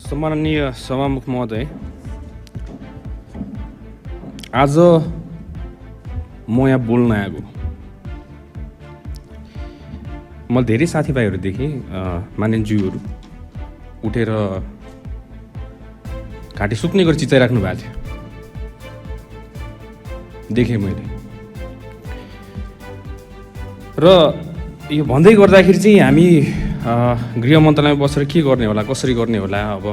सम्माननीय सभामुख महोदय, आज म यहाँ बोल्न आएको। म धेरै साथीभाइहरू देखेँ, मानिसज्यूहरू उठेर घाँटी सुक्ने गरी चिचाइराख्नु भएको थियो, देखेँ मैले। र यो भन्दै गर्दाखेरि चाहिँ हामी गृह मन्त्रालयमा बसेर के गर्ने होला, कसरी गर्ने होला, अब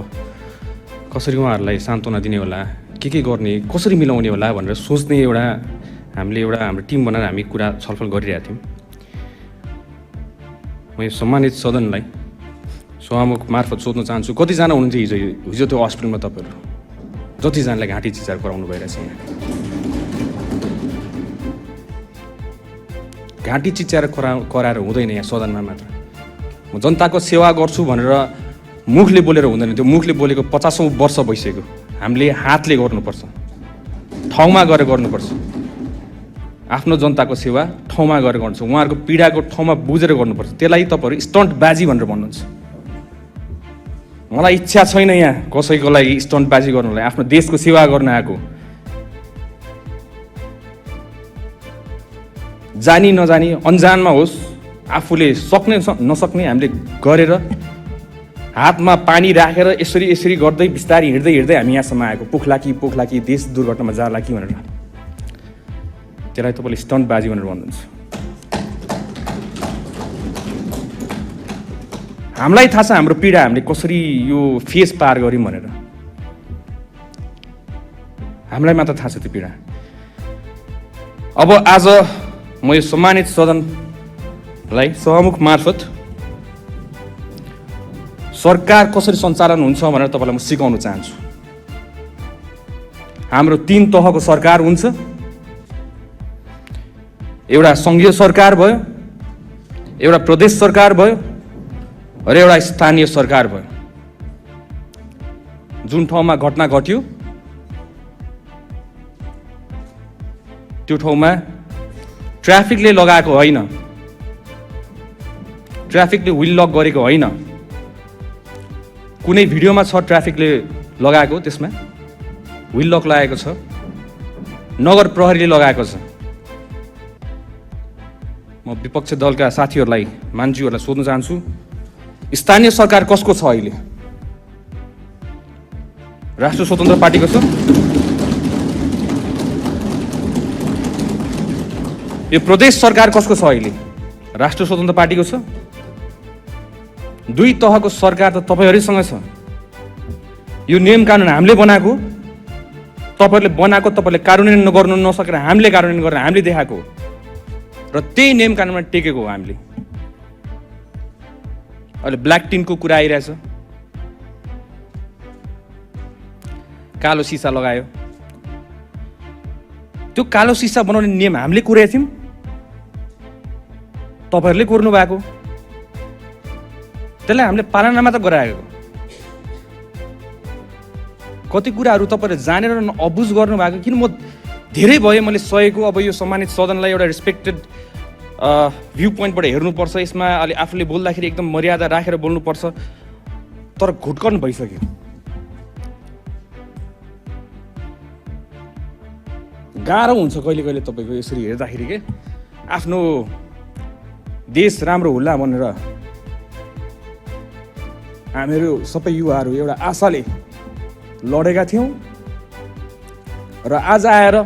कसरी उहाँहरूलाई सान्त्वना दिने होला, के गर्ने, कसरी मिलाउने होला भनेर सोच्ने हामीले हाम्रो टिम बनाएर हामी कुरा छलफल गरिरहेका थियौँ। म यो सम्मानित सदनलाई सभामुख मार्फत सोध्न चाहन्छु, कतिजना हुनुहुन्थ्यो हिजो त्यो हस्पिटलमा? तपाईँहरू जतिजनालाई घाँटी चिचार गराउनु भइरहेछ यहाँ। घाँटी चिच्याएर कराएर हुँदैन यहाँ सदनमा मात्र। म जनताको सेवा गर्छु भनेर मुखले बोलेर हुँदैन, त्यो मुखले बोलेको 50औं वर्ष भइसक्यो। हामीले हातले गर्नुपर्छ, ठाउँमा गएर गर्नुपर्छ। आफ्नो जनताको सेवा ठाउँमा गएर गर्नुपर्छ, उहाँहरूको पीडाको ठाउँमा बुझेर गर्नुपर्छ। त्यसलाई तपाईँहरू स्टन्टबाजी भनेर भन्नुहुन्छ। मलाई इच्छा छैन यहाँ कसैको लागि स्टन्टबाजी गर्नुलाई, आफ्नो देशको सेवा गर्न आएको। जानी नजानी अन्जानमा होस्, आफूले सक्ने नसक्ने हामीले गरेर हातमा पानी राखेर यसरी गर्दै बिस्तारै हिँड्दै हामी यहाँसम्म आएको। पोख्ला कि देश दुर्घटनामा जाला कि भनेर, त्यसलाई तपाईँले स्टन्टबाजी भनेर भन्नुहुन्छ। हामीलाई थाहा छ हाम्रो पीडा हामीले कसरी यो फेस पार गऱ्यौँ भनेर। हामीलाई मात्र थाहा छ त्यो पीडा। अब आज म यो सम्मानित सदनलाई सभामुख मार्फत सरकार कसरी सञ्चालन हुन्छ भनेर तपाईँलाई म सिकाउन चाहन्छु। हाम्रो 3 तहको सरकार हुन्छ। एउटा सङ्घीय सरकार भयो, एउटा प्रदेश सरकार भयो र एउटा स्थानीय सरकार भयो। जुन ठाउँमा घटना घट्यो त्यो ठाउँमा ट्राफिकले लगाएको होइन, ट्राफिकले व्हिल लक गरेको होइन। कुनै भिडियोमा छ ट्राफिकले लगाएको, त्यसमा व्हिल लक लगाएको छ, नगर प्रहरीले लगाएको छ। म विपक्ष दलका साथीहरूलाई, मान्छेहरूलाई सोध्न चाहन्छु, स्थानीय सरकार कसको छ अहिले? राष्ट्र स्वतन्त्र पार्टीको छ? यो प्रदेश सरकार कसको छ अहिले? राष्ट्र स्वतन्त्र पार्टीको छ। 2 तहको सरकार त तपाईँहरूसँग छ। यो नियम कानुन हामीले बनाएको, तपाईँहरूले बनाएको, तपाईँले कार्यान्वयन गर्नु नसकेर हामीले कार्यान्वयन गरेर हामीले देखाएको र त्यही नियम कानुनमा टेकेको हो हामीले। अहिले ब्ल्याक टिनको कुरा आइरहेछ, कालो सिसा लगायो। त्यो कालो सिसा बनाउने नियम हामीले कुरेका थियौँ, तपाईँहरूले कुर्नु भएको। त्यसलाई हामीले पालना मात्र गराएको। कति कुराहरू तपाईँहरूले जानेर अबुझ गर्नु भएको। किन म धेरै भयो मैले सहेको। अब यो सम्मानित सदनलाई एउटा रेस्पेक्टेड भ्यू पोइन्टबाट हेर्नुपर्छ। यसमा अलि आफूले बोल्दाखेरि एकदम मर्यादा राखेर बोल्नुपर्छ, तर घुटकन भइसक्यो। गाह्रो हुन्छ कहिले कहिले तपाईँको यसरी हेर्दाखेरि के। आफ्नो देश राम्रो होला भनेर हामीहरू सबै युवाहरू एउटा आशाले लडेका थियौँ र आज आएर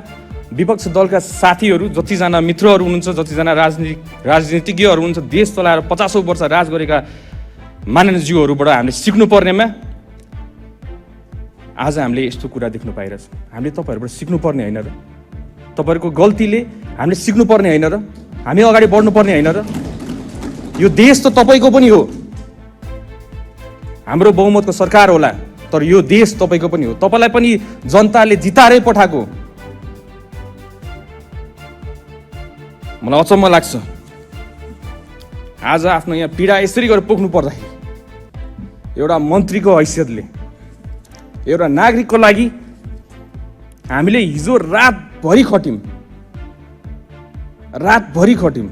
विपक्ष दलका साथीहरू, जतिजना मित्रहरू हुनुहुन्छ, जतिजना राजनीतिज्ञहरू हुनुहुन्छ, देश चलाएर 50औं वर्ष राज गरेका माननीयज्यूहरूबाट हामीले सिक्नुपर्नेमा आज हामीले यस्तो कुरा देख्नु पाइरहेछ। हामीले तपाईँहरूबाट सिक्नुपर्ने होइन र? तपाईँहरूको गल्तीले हामीले सिक्नुपर्ने होइन र? हामी अगाडि बढ्नुपर्ने होइन र? यो देश त तपाईँको पनि हो। हाम्रो बहुमतको सरकार होला, तर यो देश तपाईँको पनि हो। तपाईँलाई पनि जनताले जिताएरै पठाएको। मलाई अचम्म लाग्छ आज आफ्नो यहाँ पीडा यसरी गरेर पोख्नु पर्दाखेरि एउटा मन्त्रीको हैसियतले, एउटा नागरिकको लागि हामीले हिजो रातभरि खट्यौँ।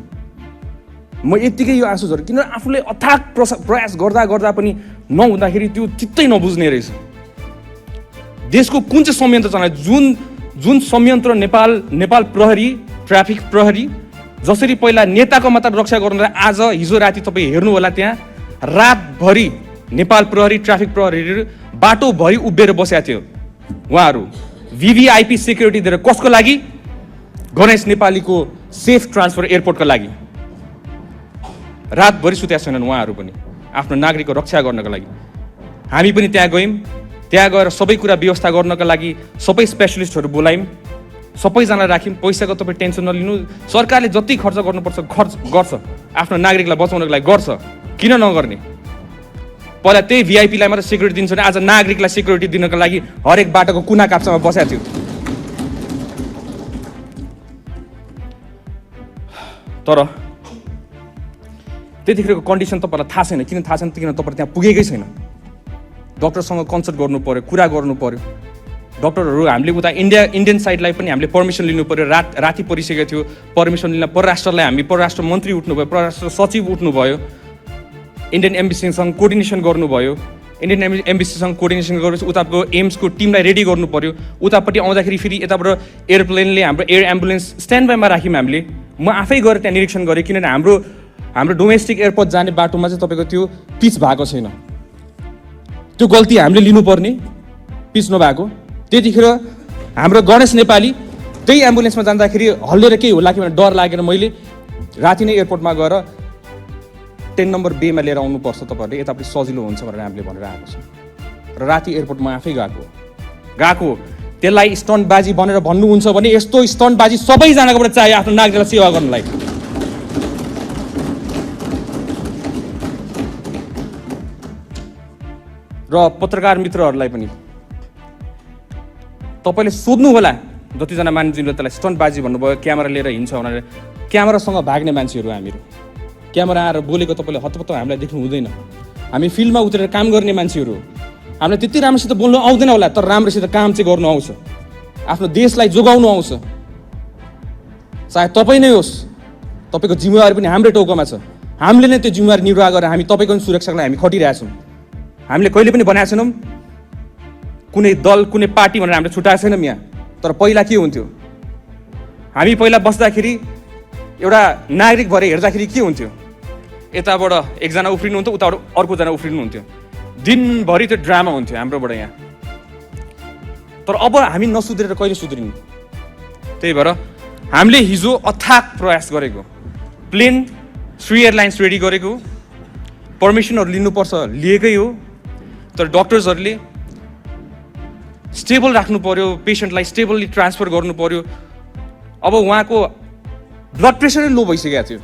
म यत्तिकै यो आँसु झर्यो, किनभने आफूले अथाक प्रयास गर्दा पनि नहुँदाखेरि त्यो चित्तै नबुझ्ने रहेछ। देशको कुन चाहिँ संयन्त्र चलायो, जुन संयन्त्र नेपाल प्रहरी, ट्राफिक प्रहरी जसरी पहिला नेताको मात्र रक्षा गर्नुलाई आज हिजो राति तपाईँ हेर्नु होला, त्यहाँ रातभरि नेपाल प्रहरी, ट्राफिक प्रहरीहरू बाटोभरि उभिएर बसेका थियो। उहाँहरू VVIP सेक्युरिटी दिएर कसको लागि? गणेश नेपालीको सेफ ट्रान्सफर एयरपोर्टको लागि। रातभरि सुतेका छैनन् उहाँहरू पनि आफ्नो नागरिकको रक्षा गर्नको लागि। हामी पनि त्यहाँ गयौँ, त्यहाँ गएर सबै कुरा व्यवस्था गर्नको लागि सबै स्पेसलिस्टहरू बोलायौँ, सबैजना राख्यौँ। पैसाको तपाईँ टेन्सन नलिनु, सरकारले जति खर्च गर्नुपर्छ खर्च गर्छ, आफ्नो नागरिकलाई बचाउनको लागि गर्छ, किन नगर्ने? पहिला त्यही VIPलाई मात्र सेक्युरिटी दिन्छ भने आज नागरिकलाई सेक्युरिटी दिनको लागि हरेक बाटोको कुना काप्चामा बसेको थियो। तर त्यतिखेरको कन्डिसन तपाईँलाई थाहा छैन। किन थाहा छैन? किन तपाईँ त्यहाँ पुगेकै छैन। डक्टरसँग कन्सल्ट गर्नु पर्यो, कुरा गर्नु पर्यो। डक्टरहरू हामीले उता इन्डियन साइडलाई पनि हामीले पर्मिसन लिनु पर्यो। राति परिसकेको थियो, पर्मिसन लिन परराष्ट्रलाई हामी परराष्ट्र मन्त्री उठ्नुभयो, परराष्ट्र सचिव उठ्नुभयो, इन्डियन एम्बेसीसँग कोअर्डिनेसन गर्नुभयो। इन्डियन एम्बेसीसँग कोअर्डिनेसन गरेपछि उताको एम्सको टिमलाई रेडी गर्नु पर्यो। उतापट्टि आउँदाखेरि फेरि यताबाट एयरप्लेनले हाम्रो एयर एम्बुलेन्स स्ट्यान्ड बाईमा राख्यौँ हामीले। म आफै गएर त्यहाँ निरीक्षण गरेँ, किनभने हाम्रो डोमेस्टिक एयरपोर्ट जाने बाटोमा चाहिँ तपाईँको त्यो पिच भएको छैन। त्यो गल्ती हामीले लिनुपर्ने, पिच नभएको। त्यतिखेर हाम्रो गणेश नेपाली त्यही एम्बुलेन्समा जाँदाखेरि हल्लेर केही होला कि भनेर डर लागेर मैले राति नै एयरपोर्टमा गएर 10 नम्बर बेमा लिएर आउनुपर्छ तपाईँहरूले, यतापट्टि सजिलो हुन्छ भनेर हामीले भनेर आएको छ। र राति एयरपोर्टमा आफै गएको त्यसलाई स्टन्टबाजी भनेर भन्नुहुन्छ भने यस्तो स्टन्टबाजी सबैजनाकोबाट चाहियो आफ्नो नागरिकलाई सेवा गर्नलाई। र पत्रकार मित्रहरूलाई पनि तपाईँले सोध्नु होला, जतिजना मान्छेले त्यसलाई स्टन्टबाजी भन्नुभयो, क्यामेरा लिएर हिँड्छ भनेर। क्यामेरासँग भाग्ने मान्छेहरू हामीहरू, क्यामेरा आएर बोलेको तपाईँले हतपत्त हामीलाई देख्नु हुँदैन। हामी फिल्डमा उत्रेर काम गर्ने मान्छेहरू हो। हामीलाई त्यति राम्रोसित बोल्नु आउँदैन होला, तर राम्रोसित काम चाहिँ गर्नु आउँछ, आफ्नो देशलाई जोगाउनु आउँछ। चाहे तपाईँ नै होस्, तपाईँको जिम्मेवारी पनि हाम्रै टाउकोमा छ। हामीले नै त्यो जिम्मेवारी निर्वाह गरेर हामी तपाईँको सुरक्षाको लागि हामी खटिरहेछौँ। हामीले कहिले पनि भनेको छैनौँ कुनै दल, कुनै पार्टी भनेर हामीले छुट्याएको छैनौँ यहाँ। तर पहिला के हुन्थ्यो, हामी पहिला बस्दाखेरि एउटा नागरिक भएर हेर्दाखेरि के हुन्थ्यो, यताबाट एकजना उफ्रिनुहुन्थ्यो, उताबाट अर्कोजना उफ्रिनुहुन्थ्यो, दिनभरि त्यो ड्रामा हुन्थ्यो हाम्रोबाट यहाँ। तर अब हामी नसुध्रेर कहिले सुध्रिनु? त्यही भएर हामीले हिजो अथाक प्रयास गरेको, प्लेन श्री एयरलाइन्स रेडी गरेको, पर्मिसनहरू लिनुपर्छ लिएकै हो। तर डक्टर्सहरूले स्टेबल राख्नु पर्यो, पेसेन्टलाई स्टेबल्ली ट्रान्सफर गर्नु पर्यो। अब उहाँको ब्लड प्रेसरै लो भइसकेको थियो।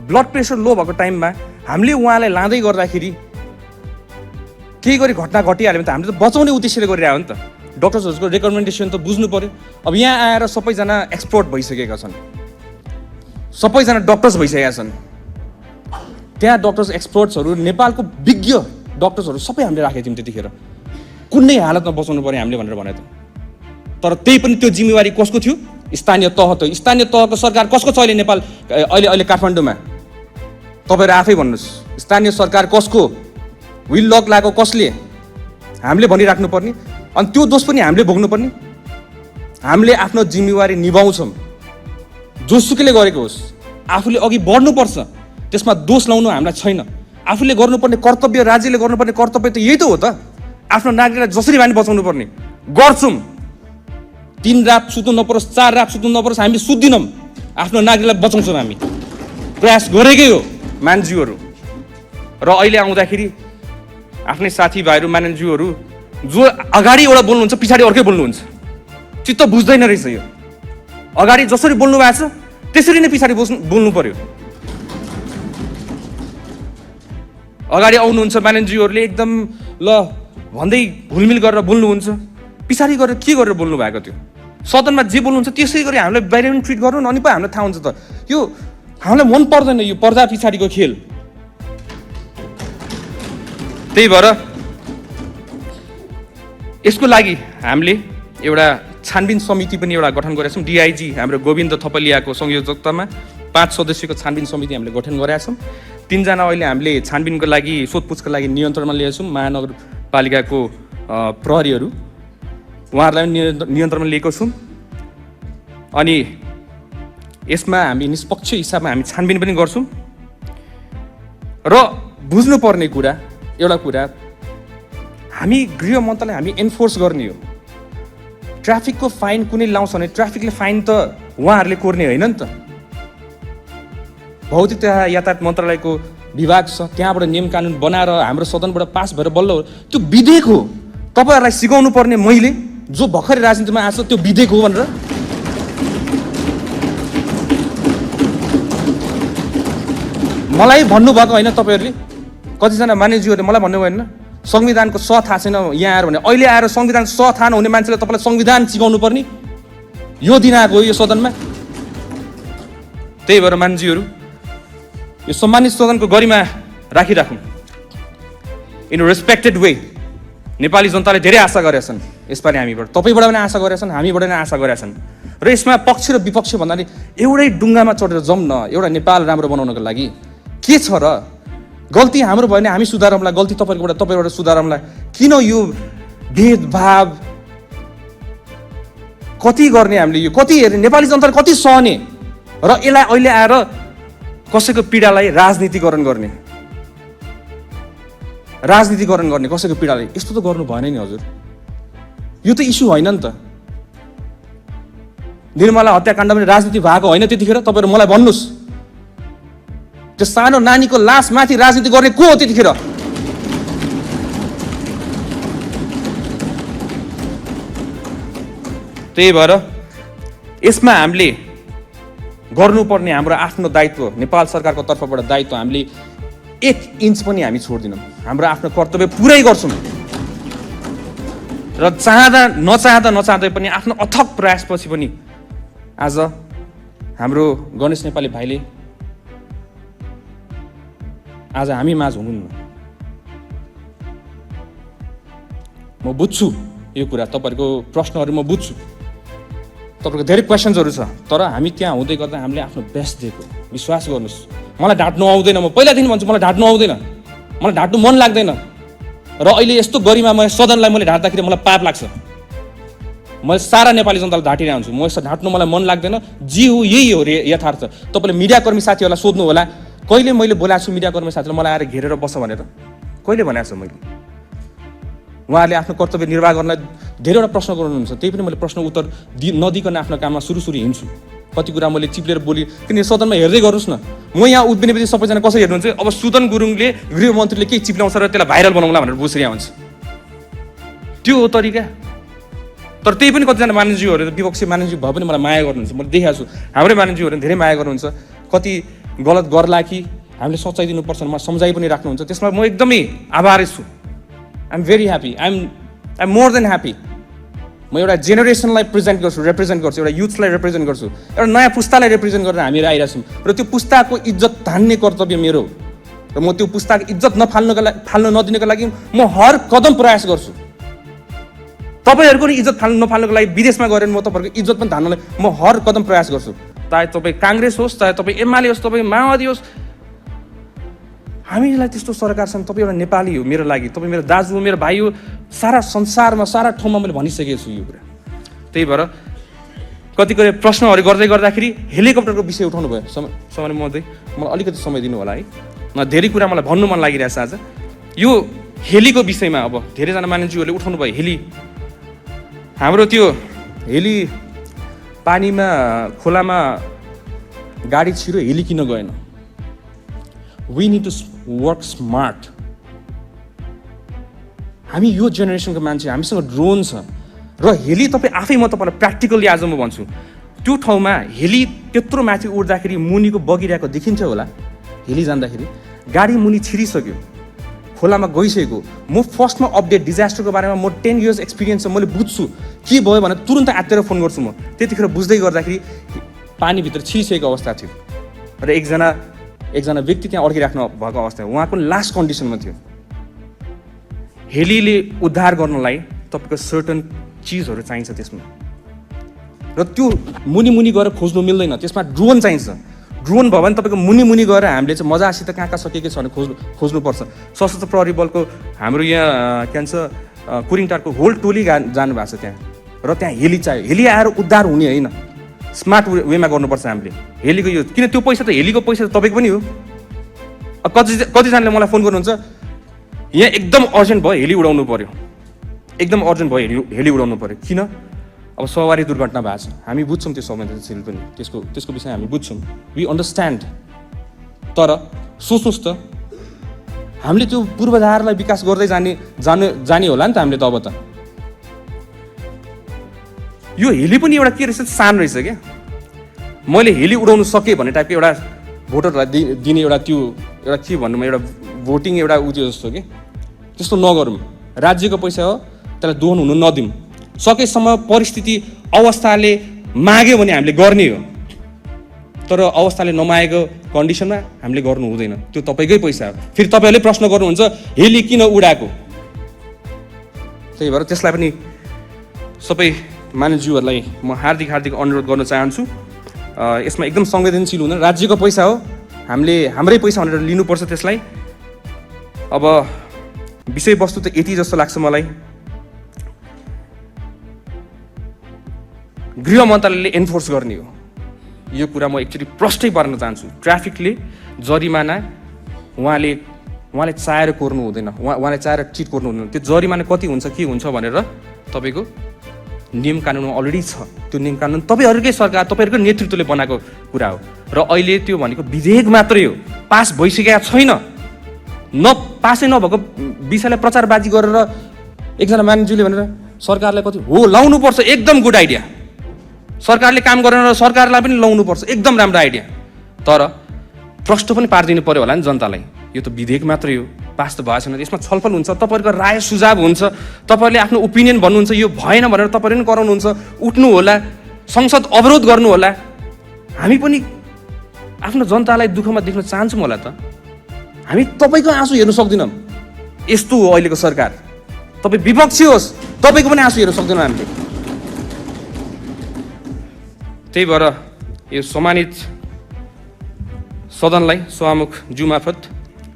ब्लड प्रेसर लो भएको टाइममा हामीले उहाँलाई लाँदै गर्दाखेरि केही गरी घटना घटिहाल्यो भने त हामीले त बचाउने उद्देश्यले गरिरहेको हो नि त। डक्टर्सहरूको रेकमेन्डेसन त बुझ्नु पर्यो। अब यहाँ आएर सबैजना एक्सपर्ट भइसकेका छन्, सबैजना डक्टर्स भइसकेका छन्। त्यहाँ डक्टर्स एक्सपर्ट्सहरू, नेपालको विज्ञ डक्टर्सहरू सबै हामीले राखेका थियौँ त्यतिखेर। कुनै हालतमा बचाउनु पर्यो हामीले भनेर भनेको थियो। तर त्यही पनि त्यो जिम्मेवारी कसको थियो? स्थानीय तह थियो। स्थानीय तहको सरकार कसको छ अहिले नेपाल, अहिले काठमाडौँमा? तपाईँहरू आफै भन्नुहोस्, स्थानीय सरकार कसको? विल लक लगाएको कसले? हामीले भनिराख्नु पर्ने, अनि त्यो दोष पनि हामीले भोग्नुपर्ने। हामीले आफ्नो जिम्मेवारी निभाउँछौँ, जोसुकैले गरेको होस्। आफूले अघि बढ्नुपर्छ, त्यसमा दोष लाउनु हामीलाई छैन। आफूले गर्नुपर्ने कर्तव्य, राज्यले गर्नुपर्ने कर्तव्य त यही त हो त। आफ्नो नागरिकलाई जसरी भए पनि बचाउनु पर्ने गर्छौँ। 3 रात सुत्नु नपरोस्, 4 रात सुत्नु नपरोस्, हामी सुत्दिनौँ। आफ्नो नागरिकलाई बचाउँछौँ, हामी प्रयास गरेकै हो मान्छेहरू। र अहिले आउँदाखेरि आफ्नै साथीभाइहरू, मान्छेहरू जो अगाडि एउटा बोल्नुहुन्छ, पछाडि अर्कै बोल्नुहुन्छ, चित्त बुझ्दैन रहेछ यो। अगाडि जसरी बोल्नु भएको छ त्यसरी नै पछाडि बोल्नु पर्यो। अगाडि आउनुहुन्छ मान्छेहरूले एकदम ल भन्दै घुलमिल गरेर बोल्नुहुन्छ, पछाडि गरेर के गरेर बोल्नु भएको थियो। सदनमा जे बोल्नुहुन्छ त्यसै गरी हामीलाई बाहिर पनि ट्रिट गर्नु न, अनि पो हामीलाई थाहा हुन्छ त। यो हामीलाई मन पर्दैन, यो पर्दा पछाडिको खेल। त्यही भएर यसको लागि हामीले एउटा छानबिन समिति पनि एउटा गठन गरेका छौँ। DIG हाम्रो गोविन्द थपलियाको संयोजकतामा 5 सदस्यको छानबिन समिति हामीले गठन गरेका छौँ। 3जना अहिले हामीले छानबिनको लागि सोधपुछको लागि नियन्त्रणमा लिएका छौँ महानगरपालिकाको प्रहरीहरू, उहाँहरूलाई नियन्त्रणमा लिएको छौँ। अनि यसमा हामी निष्पक्ष हिसाबमा हामी छानबिन पनि गर्छौँ। र बुझ्नुपर्ने कुरा एउटा कुरा, हामी गृह मन्त्रालय हामी एन्फोर्स गर्ने हो। ट्राफिकको फाइन कुनै लाउँछ भने ट्राफिकले फाइन त उहाँहरूले कोर्ने होइन नि त। भौतिक तथा यातायात मन्त्रालयको विभाग छ, त्यहाँबाट नियम कानुन बनाएर हाम्रो सदनबाट पास भएर बल्ल हो। त्यो विधेयक हो, तपाईँहरूलाई सिकाउनु पर्ने मैले जो भर्खरै राजनीतिमा आएको त्यो विधेयक हो भनेर। मलाई भन्नुभएको होइन तपाईँहरूले, कतिजना मान्यज्यूहरूले मलाई भन्नुभयो होइन संविधानको स थाहा छैन यहाँ आएर भने। अहिले आएर संविधान स थाहा नहुने मान्छेले तपाईँलाई संविधान सिकाउनु पर्ने यो दिन आएको हो यो सदनमा। त्यही भएर मान्छेहरू यो सम्मानित सदनको गरिमा राखिराखौँ इन रेस्पेक्टेड वे। नेपाली जनताले धेरै आशा गरेका छन् यसपालि हामीबाट, तपाईँबाट पनि आशा गरेका छन्, हामीबाट पनि आशा गरेका छन्। र यसमा पक्ष र विपक्ष भन्नाले एउटै डुङ्गामा चढेर जाउँ न एउटा नेपाल राम्रो बनाउनको लागि। के छ र गल्ती हाम्रो भयो भने हामी सुधारौँला, गल्ती तपाईँबाट सुधारौँला। किन यो भेदभाव कति गर्ने हामीले, यो कति हेर्ने, नेपाली जनताले कति सहने र यसलाई अहिले आएर कसैको पीडालाई राजनीतिकरण गर्ने कसैको पीडालाई, यस्तो त गर्नु भएन नि हजुर। यो त इस्यु होइन नि त। निर्मला हत्याकाण्ड पनि राजनीति भएको होइन त्यतिखेर? तपाईँहरू मलाई भन्नुहोस्, त्यो सानो नानीको लास माथि राजनीति गर्ने को हो त्यतिखेर? त्यही भएर यसमा हामीले गर्नुपर्ने हाम्रो आफ्नो दायित्व, नेपाल सरकारको तर्फबाट दायित्व हामीले 1 इन्च पनि हामी छोड्दिनौँ। हाम्रो आफ्नो कर्तव्य पुरै गर्छौँ र नचाहँदै पनि आफ्नो अथक प्रयासपछि पनि आज हाम्रो गणेश नेपाली भाइले आज हामी माझ हुनुहुन्न। म बुझ्छु यो कुरा, तपाईँहरूको प्रश्नहरू म बुझ्छु, तपाईँको धेरै क्वेसन्सहरू छ, तर हामी त्यहाँ हुँदै गर्दा हामीले आफ्नो बेस्ट दिएको। विश्वास गर्नुहोस्, मलाई ढाँट्नु आउँदैन। म पहिलादेखि भन्छु मलाई ढाँट्नु आउँदैन, मलाई ढाँट्नु मन लाग्दैन। र अहिले यस्तो गरिमामय सदनलाई मैले ढाँट्दाखेरि मलाई पाप लाग्छ। मैले सारा नेपाली जनतालाई ढाँटिरहेको हुन्छु। म यस्तो ढाँट्नु मलाई मन लाग्दैन। जे हो यही हो यथार्थ। तपाईँले मिडियाकर्मी साथीहरूलाई सोध्नु होला, कहिले मैले बोलाएको छु मिडियाकर्मी साथीलाई मलाई आएर घेरेर बस भनेर? कहिले भनेको छु मैले? उहाँहरूले आफ्नो कर्तव्य निर्वाह गर्नलाई धेरैवटा प्रश्न गर्नुहुन्छ, त्यही पनि मैले प्रश्न उत्तर नदिकन आफ्नो काममा सुरु हिँड्छु। कति कुरा मैले चिप्लेर बोली, किन सदनमा हेर्दै गर्नुहोस् न। म यहाँ उभिनेपछि सबैजना कसरी हेर्नुहुन्छ, अब सुदन गुरुङले गृहमन्त्रीले केही चिप्लाउँछ र त्यसलाई भाइरल बनाउँला भनेर बसिरहेको हुन्छ। त्यो हो तरिका। तर त्यही पनि कतिजना मानिसज्यूहरू विपक्षी मानिसज्यू भए पनि मलाई माया गर्नुहुन्छ, मैले देखाएको छु। हाम्रै मानिसज्यूहरूले धेरै माया गर्नुहुन्छ। कति गलत गर्ला कि हामीले सच्याइदिनुपर्छ मलाई सम्झाइ पनि राख्नुहुन्छ, त्यसमा म एकदमै आभारी छु। I'm very happy, I'm more than happy. म एउटा जेनेरेसनलाई रिप्रेजेन्ट गर्छु, एउटा युथलाई रिप्रेजेन्ट गर्छु, एउटा नयाँ पुस्तालाई रिप्रेजेन्ट गरेर हामीहरू आइरहेको छौँ। र त्यो पुस्ताको इज्जत धान्ने कर्तव्य मेरो हो। र म त्यो पुस्ताको इज्जत फाल्न नदिनको लागि म हर कदम प्रयास गर्छु। तपाईँहरूको नि इज्जत नफाल्नको लागि विदेशमा गएर म तपाईँहरूको इज्जत पनि धान्नलाई म हर कदम प्रयास गर्छु। चाहे तपाईँ काङ्ग्रेस होस्, चाहे तपाईँ एमाले होस्, तपाईँ माओवादी होस्, हामीलाई त्यस्तो सरकार छन्। तपाईँ एउटा नेपाली हो मेरो लागि, तपाईँ मेरो दाजु हो, मेरो भाइ हो। सारा संसारमा सारा ठाउँमा मैले भनिसकेको छु यो कुरा। त्यही भएर कतिपय प्रश्नहरू गर्दाखेरि हेलिकप्टरको विषय उठाउनु भयो। समय मध्य मलाई अलिकति समय दिनु होला है। धेरै कुरा मलाई भन्नु मन लागिरहेछ आज यो हेलीको विषयमा। अब धेरैजना मानिसहरूले उठाउनु भयो हेली। हाम्रो त्यो हेली पानीमा खोलामा गाडी छिरो हेली किन गएन? We need to work smart. हामी यो जेनेरेसनको मान्छे, हामीसँग ड्रोन छ र हेली तपाईँ आफै, म तपाईँलाई प्र्याक्टिकली आज म भन्छु, त्यो ठाउँमा हेली त्यत्रो माथि उड्दाखेरि मुनिको बगिरहेको देखिन्छ होला। हेली जाँदाखेरि गाडी मुनि छिरिसक्यो, खोलामा गइसकेको। म फर्स्टमा अपडेट डिजास्टरको बारेमा म 10 years एक्सपिरियन्स छ, मैले बुझ्छु के भयो भने तुरन्त आत्तेर फोन गर्छु म। त्यतिखेर बुझ्दै गर्दाखेरि पानीभित्र छिरिसकेको अवस्था थियो र एकजना व्यक्ति त्यहाँ अड्किराख्नु भएको अवस्था, उहाँ पनि लास्ट कन्डिसनमा थियो। हेलीले उद्धार गर्नलाई तपाईँको सर्टन चिजहरू चाहिन्छ त्यसमा, र त्यो मुनि गएर खोज्नु मिल्दैन। त्यसमा ड्रोन चाहिन्छ। ड्रोन भयो भने तपाईँको मुनि गएर हामीले चाहिँ मजासित कहाँ कहाँ सकेको छ भने खोज्नुपर्छ। सशस्त्र प्रहरी बलको हाम्रो यहाँ के भन्छ कुरिङटारको होल टोली जानुभएको छ त्यहाँ, र त्यहाँ हेली चाहियो। हेली आएर उद्धार हुने होइन, स्मार्ट वेमा गर्नुपर्छ हामीले हेलीको यो, किन त्यो पैसा त हेलीको पैसा त तपाईँको पनि हो। कतिजनाले मलाई फोन गर्नुहुन्छ, यहाँ एकदम अर्जेन्ट भयो हेली उडाउनु पर्यो, एकदम अर्जेन्ट भयो हेली उडाउनु पर्यो। किन? अब सवारी दुर्घटना भएको छ, हामी बुझ्छौँ त्यो संवेदनशील पनि, त्यसको विषय हामी बुझ्छौँ, वी अन्डरस्ट्यान्ड। तर सोच्नुहोस् त, हामीले त्यो पूर्वाधारलाई विकास गर्दै जाने होला नि त हामीले त। अब त यो हेली पनि एउटा के रहेछ, सानो रहेछ क्या। मैले हेली उडाउनु सकेँ भन्ने टाइपको एउटा भोटरलाई दिने एउटा त्यो एउटा के भन्नुमा एउटा भोटिङ एउटा उ त्यो जस्तो कि, त्यस्तो नगरौँ। राज्यको पैसा हो, त्यसलाई दोहन हुनु नदिउँ। सकेसम्म परिस्थिति अवस्थाले माग्यो भने हामीले गर्ने हो, तर अवस्थाले नमागेको कन्डिसनमा हामीले गर्नु हुँदैन। त्यो तपाईँकै पैसा हो। फेरि तपाईँहरूले प्रश्न गर्नुहुन्छ हेली किन उडाएको, त्यही भएर त्यसलाई पनि सबै मानिसज्यूहरूलाई म हार्दिक अनुरोध गर्न चाहन्छु, यसमा एकदम संवेदनशील हुन। राज्यको पैसा हो, हामीले हाम्रै पैसा भनेर लिनुपर्छ त्यसलाई। अब विषयवस्तु त यति जस्तो लाग्छ मलाई, गृह मन्त्रालयले एन्फोर्स गर्ने हो यो कुरा। म एकचोटि प्रष्टै पार्न चाहन्छु, ट्राफिकले जरिमाना उहाँले चाहेर कोर्नु हुँदैन, उहाँले चाहेर चिट कोर्नु हुँदैन। त्यो जरिमाना कति हुन्छ के हुन्छ भनेर तपाईँको नियम कानुनमा अलरेडी छ। त्यो नियम कानुन तपाईँहरूकै सरकार, तपाईँहरूकै नेतृत्वले बनाएको कुरा हो, र अहिले त्यो भनेको विधेयक मात्रै हो, पास भइसकेका छैन। पासै नभएको विषयलाई प्रचारबाजी गरेर एकजना मानिसले भनेर सरकारलाई कति हो लाउनुपर्छ, एकदम गुड आइडिया। सरकारले काम गरेन र सरकारलाई पनि लाउनुपर्छ, एकदम राम्रो आइडिया। तर प्रश्न पनि पारिदिनु पर्यो होला नि जनतालाई, यो त विधेयक मात्रै हो, पास त भएको छैन। यसमा छलफल हुन्छ, तपाईँहरूको राय सुझाव हुन्छ, तपाईँहरूले आफ्नो ओपिनियन भन्नुहुन्छ, यो भएन भनेर तपाईँहरूले पनि कराउनुहुन्छ, उठ्नु होला, संसद अवरोध गर्नु होला। हामी पनि आफ्नो जनतालाई दुःखमा देख्न चाहन्छौँ होला त। हामी तपाईँको आँसु हेर्नु सक्दैनौँ, यस्तो हो अहिलेको सरकार। तपाईँ विपक्षी होस्, तपाईँको पनि आँसु हेर्नु सक्दैनौँ हामीले। त्यही भएर यो सम्मानित सदनलाई सभामुख ज्यू मार्फत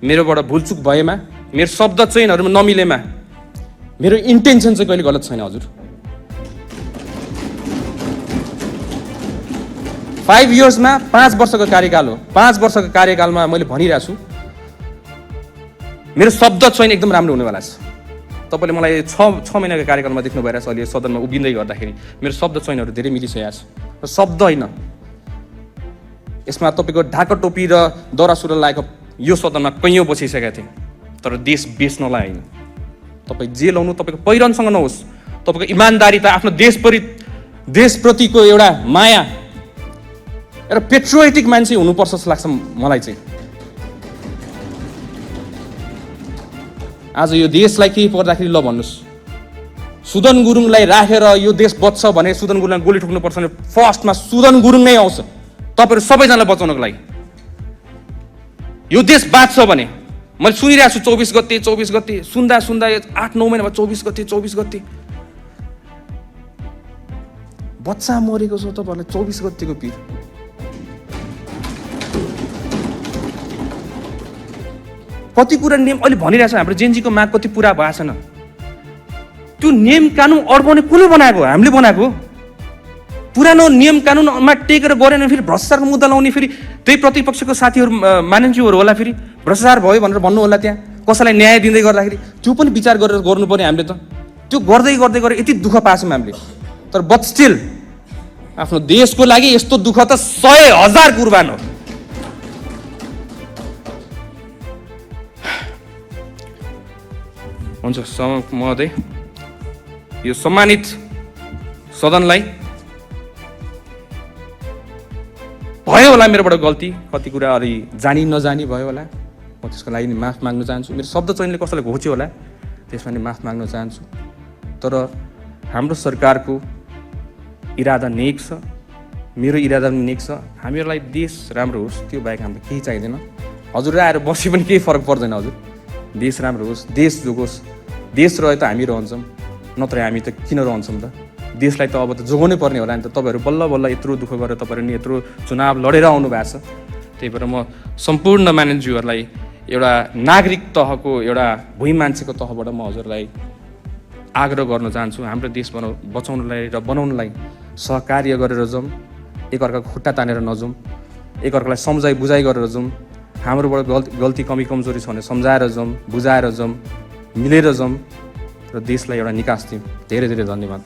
मेरोबाट भुलचुक भएमा, मेरो शब्द चयनहरूमा नमिलेमा, मेरो इन्टेन्सन चाहिँ कहिले गलत छैन हजुर। 5 इयर्समा 5 वर्षको कार्यकाल हो, 5 वर्षको कार्यकालमा मैले भनिरहेको छु, मेरो शब्द चयन एकदम राम्रो हुनेवाला छ। तपाईँले मलाई 6 महिनाको कार्यकालमा देख्नु भइरहेछ, अहिले सदनमा उभिँदै गर्दाखेरि मेरो शब्द चयनहरू धेरै मिलिसकेको छ। र शब्द होइन, यसमा तपाईँको ढाका टोपी र दौरा सुरुवाल लागेको यो सदनमा कैयौँ बसिसकेका थिएँ, तर देश बेच्नलाई होइन। तपाईँ जे लाउनु तपाईँको पहिरनसँग नहोस्, तपाईँको इमान्दारिता, आफ्नो देशप्रतिको एउटा माया, एउटा पेट्रियोटिक मान्छे हुनुपर्छ जस्तो लाग्छ मलाई चाहिँ। आज यो देशलाई केही पर्दाखेरि ल भन्नुहोस्, सुदन गुरुङलाई राखेर यो देश बच्छ भने सुदन गुरुङलाई गोली ठोक्नुपर्छ भने फर्स्टमा सुदन गुरुङ नै आउँछ तपाईँहरू सबैजनालाई बचाउनको लागि। यो देश बाँच्छ भने मैले सुनिरहेको छु 24 गते सुन्दा 8-9 महिना भयो, 24 गते बच्चा मरेको छ। तपाईँहरूलाई 24 गतेको पिर, कति कुरा नियम अहिले भनिरहेछ, हाम्रो जेनजीको माग कति पुरा भएको छैन। त्यो नियम कानुन अड्काउने कसले बनाएको? हामीले बनाएको। पुरानो नियम कानुनमा टेकेर गरेन फेरि भ्रष्टाचारको मुद्दा लाउने, फेरि त्यही प्रतिपक्षको साथीहरू मानिसहरू होला, फेरि भ्रष्टाचार भयो भनेर भन्नु होला, त्यहाँ कसैलाई न्याय दिँदै गर्दाखेरि त्यो पनि विचार गरेर गर्नु पर्यो हामीले त। त्यो गर्दै यति दुःख पाछौँ हामीले, तर बट स्टिल आफ्नो देशको लागि यस्तो दुःख त 100,000 कुर्बान हो। हुन्छ महोदय, यो सम्मानित सदनलाई भयो होला मेरोबाट गल्ती, कति कुरा अलि जानी नजानी भयो होला, म त्यसको लागि नि माफ माग्न चाहन्छु। मेरो शब्द चयनले कसैलाई घोच्यो होला, त्यसमा नि माफ माग्न चाहन्छु। तर हाम्रो सरकारको इरादा नेक छ, मेरो इरादा पनि नेक छ। हामीहरूलाई देश राम्रो होस्, त्यो बाहेक हामीलाई केही चाहिँदैन। हजुर आएर बसे पनि केही फरक पर्दैन हजुर। देश राम्रो होस्, देश जोगोस्। देश रहे त हामी रहन्छौँ, नत्र हामी त किन रहन्छौँ त? देशलाई त अब त जोगाउनै पर्ने होला नि त। तपाईँहरू बल्ल यत्रो दुःख गरेर तपाईँहरू नि यत्रो चुनाव लडेर आउनु भएको छ। त्यही भएर म सम्पूर्ण मानिसज्यूहरूलाई एउटा नागरिक तहको एउटा भुइँ मान्छेको तहबाट म हजुरलाई आग्रह गर्न चाहन्छु, हाम्रो देश बचाउनलाई र बनाउनलाई सहकार्य गरेर जाउँ, एकअर्काको खुट्टा तानेर नजाउँ, एकअर्कालाई सम्झाइ बुझाइ गरेर जाउँ, हाम्रोबाट गल्ती कमी कमजोरी छ भने सम्झाएर जाउँ, बुझाएर जाउँ, मिलेर जाउँ र देशलाई एउटा निकास दिउँ। धेरै धेरै धन्यवाद।